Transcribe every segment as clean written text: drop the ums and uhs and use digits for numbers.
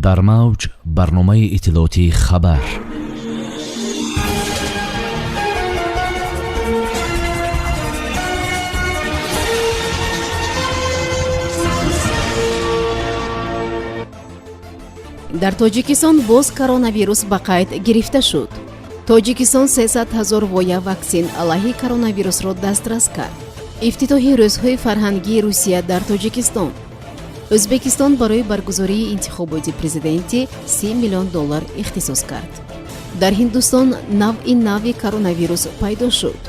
Дар мавҷ барномаи иттилоотии «Хабар». Дар Тоҷикистон боз коронавирус ба қайд гирифта шуд. Тоҷикистон 300 ҳазор воя ваксин алайҳи коронавирусро дастрас кард. Ифтитоҳи рӯзҳои фарҳангии Русия дар Тоҷикистон. Ӯзбекистон барои баргузории интихоботи президентӣ 30 миллион доллар ихтисос кард. Дар Ҳиндустон навъи нави коронавирус пайдо шуд.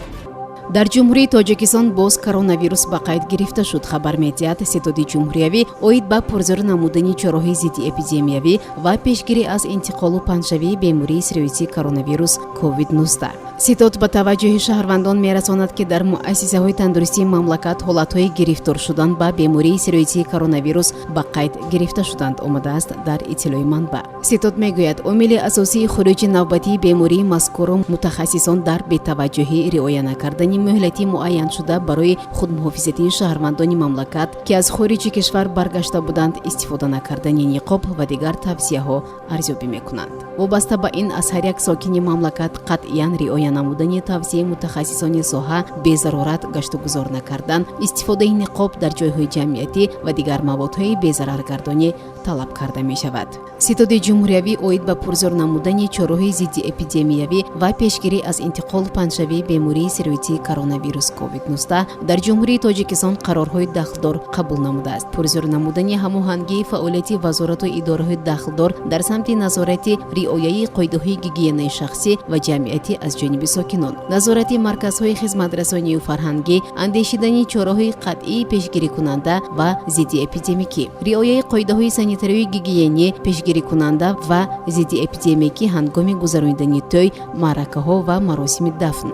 Дар Ҷумҳурии Тоҷикистон боз коронавирус ба қайд гирифта шуд, хабар медиҳад Ситоди ҷумҳуриявӣ оид ба пурзӯр намудани чораҳои зиддиэпидемиявӣ ва пешгирӣ аз интиқолу паҳншавии бемории сироятии коронавирус COVID-19. Ситод ба таваҷҷӯҳи шаҳрвандон мерасонад, ки дар муассисаҳои тандурустии мамлакат ҳолатҳои гирифтор шудан ба бемории сироятии коронавирус ба қайд гирифта шуданд, омадааст дар иттилои манбаъ. Ситод мегӯяд, омили асосии хуруҷи навбатии бемории мазкурро мутахассисон дар бетаваҷҷӯҳӣ, риоя накардани муҳлати муайяншуда барои худмуҳофизатии шаҳрвандони мамлакат, ки аз хориҷи кишвар баргашта буданд, истифода накардани ниқоб ва дигар тавсияҳо арзёбӣ мекунанд. Вобаста ба ин, аз ҳар як сокини мамлакат қатъиян риоя намудани тавсияи мутахассисони соҳа, безарурат гаштугузор накардан, истифодаи ниқоб дар ҷойҳои ҷамъиятӣ ва дигар маводҳои безараргардонӣ талаб карда мешавад. Ситоди ҷумҳуриявӣ оид ба пурзӯр намудани чораҳои зиддиэпидемиявӣ ва пешгирӣ аз интиқолу паҳншавии бемории сироятии коронавирус COVID-19 дар Ҷумҳурии Тоҷикистон қарорҳои дахлдор қабул намудааст. Пурзӯр намудани ҳамоҳангии фаъолияти вазорату идораҳои дахлдор дар самти назорати риояи қоидаҳои гигиенаи шахсӣ ва ҷамъиятӣ аз ҷониби сокинон, назорати марказҳои хизматрасонию фарҳангӣ, андешидани чораҳои қатъии пешгирикунанда ва зиддиэпидемикӣ, риояи қоидаҳои санитарию гигиенӣ, пешгирикунанда ва зиддиэпидемикӣ ҳангоми гузаронидани тӯй, маъракаҳо ва маросими дафн,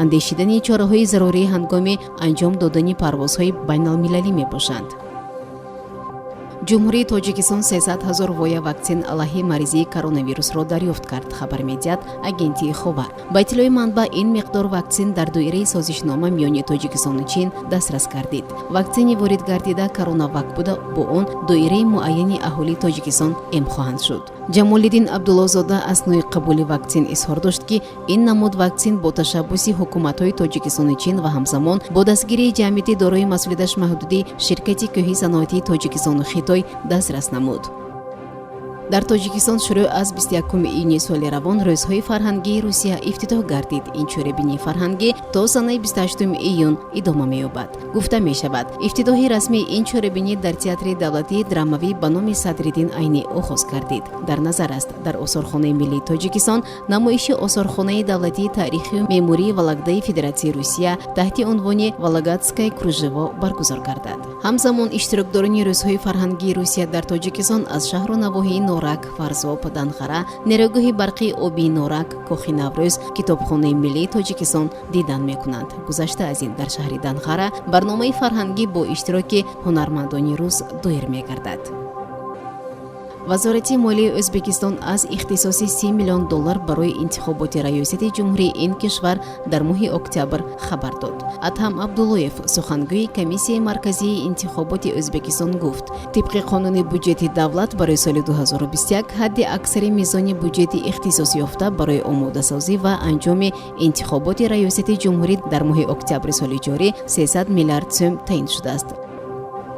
андешидани чораҳои зарурӣ ҳангоми анҷом додани парвозҳои байналмилалӣ мебошанд. Ҷумҳурии Тоҷикистон 300 ҳазор воя ваксин алайҳи маризии коронавирусро дарёфт кард, хабар медиҳад агентии «Ховар». Ба иттилои манбаъ, ин миқдор ваксин дар доираи созишнома миёни Тоҷикистону Чин дастрас гардид. Ваксини ворид гардида «Коронавак» буда, бо он доираи муайяни аҳолии Тоҷикистон эм хоҳанд шуд. Ҷамолиддин Абдуллозода аснои қабули ваксин изҳор дошт, ки ин намуд ваксин бо ташаббуси ҳукуматҳои Тоҷикистону Чин ва ҳамзамон бо дастгирии ҷамъияти дорои масъулияташ маҳдуди ширкати кӯҳи саноатии Тоҷикистону Хитой дастрас намуд. Дар Тоҷикистон шурӯъ аз 21 июни соли равон рӯзҳои фарҳангии Русия ифтитоҳ гардид. Ин чорабинии фарҳангӣ то санаи 28 июн идома меёбад. Гуфта мешавад, ифтитоҳи расмии ин чорабинӣ дар Театри давлатии драмавӣ ба номи Садриддин Айнӣ оғоз гардид. Дар назар аст, дар Осорхонаи миллии Тоҷикистон намоиши Осорхонаи давлатии таърихию меъмории Вологдаи Федератсияи Русия таҳти унвони «Вологодское кружево» баргузор гардад. Ҳамзамон иштирокдорони рӯзҳои фарҳангии Русия дар Тоҷикистон аз шаҳру навоҳии Норак, Варзоб, Данғара, нерӯгоҳи барқии обии Норак, Кохи Наврӯз, Китобхонаи миллии Тоҷикистон дидан мекунанд. Гузашта аз ин, дар шаҳри Данғара барномаи фарҳангӣ бо иштироки ҳунармандони рус доир мегардад. Вазорати молияи Ӯзбекистон аз ихтисоси 30 миллион доллар барои интихоботи раёсати ҷумҳурии ин кишвар дар моҳи октябр хабар дод. Адҳам Абдуллоев, сухангӯи Комиссияи марказии интихоботи Ӯзбекистон, гуфт, тибқи қонуни буҷети давлат барои соли 2021 ҳадди аксари мизони буҷети ихтисосёфта барои омодасозӣ ва анҷоми интихоботи раёсати ҷумҳурӣ дар моҳи октябри соли ҷорӣ 300 миллиард сӯм таъин шудааст.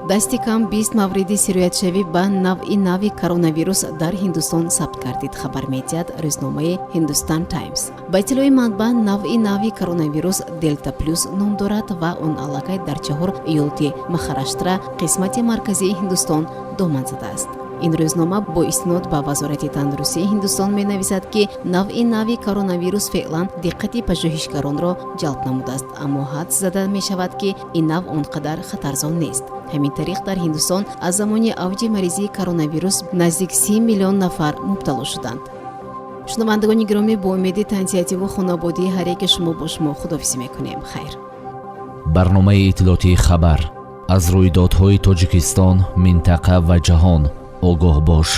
Дасти кам 20 мавриди сироятшавӣ ба навъи нави коронавирус дар Ҳиндустон сабт гардид, хабар медиҳад рӯзномаи «Ҳиндустан Таймс». Ба иттилои манбаъ, навъи нави коронавирус «Делта плюс» ном дорад ва он аллакай дар чаҳор иёлати Махараштра, қисмати марказии Ҳиндустон, доман задааст. Ин рӯзнома бо истинод ба Вазорати тандурустии Ҳиндустон менависад, ки навъи нави коронавирус феълан диққати пажӯҳишгаронро ҷалб намудааст, аммо ҳадс зада мешавад, ки ин навъ он қадар хатарзо нест. Ҳамин тариқ, дар Ҳиндустон аз замони авҷи маризии коронавирус наздик 30 миллион нафар мубтало шуданд. Шунавандагони гиромӣ, бо умеди тансиҳативу хонободии ҳар яке шумо бо шумо худоҳофизӣ мекунем. Хайр. Барномаи иттилоотии «Хабар». Аз рӯйдодҳои Тоҷикистон, минтақа ва ҷаҳон огоҳ бош.